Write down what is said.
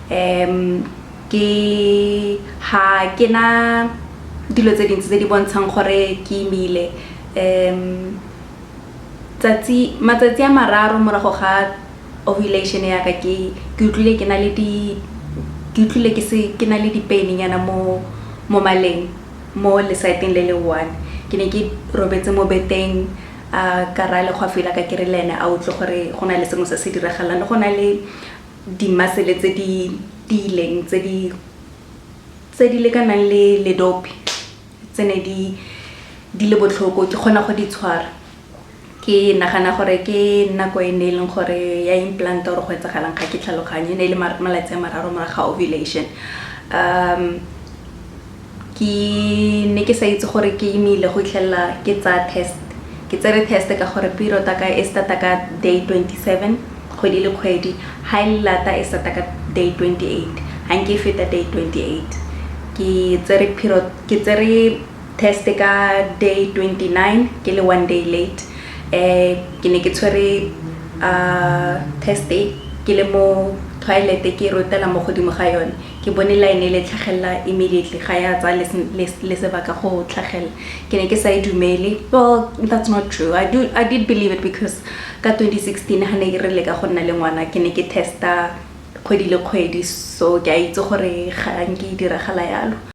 Ke ha ke na dilo tse dintsi tse di bontshang gore ke imile. Tsatsi matsatsi a 3 morago ga ovulation ya ka, ke utlwile ke na le di ke utlwile ke se ke na le di-pain nyana mo maleng, mo lesaeteng le le one. Ke ne ke robetse mo beteng, a ka raya lekgwafi la ka ke re le ene a utlwe gore go na le sengwe se se diragalang. Go na le di-muscle tse di tiileng, tse di lekanang le ledopi, tse ne di le botlhoko, ke kgona go di tshwara. Ke nagana gore ke nako e ne e leng gore ya implant or go etsagalang, ga ke tlhaloganye. E ne e le malatsi a 3 morago ga ovulation. Ke ne ke sa itse gore ke imile go itlhelela ke tsaya test. Ke tsere test ka gore period ya ka e starta ka day 27 kgwedi le kgwedi. Ha e lata, e starta ka day 28. Ha nke e feta day 28. Ke tsere period, ke tsere test ka day 29, ke le one day late. Ke ne ke tshwere test e ke le mo toilet, ke rotela mo godimo ga yone. Ke bone line e le tlhagelela immediately, ga ya tsaya le sebaka go tlhagelela. Ke ne ke sa e dumele. Well, that's not true, I did believe it, because ka 2016 ga ne ke re leka go nna le ngwana, ke ne ke testa kgwedi le kgwedi, so ke a itse gore ga nke e diragala yalo.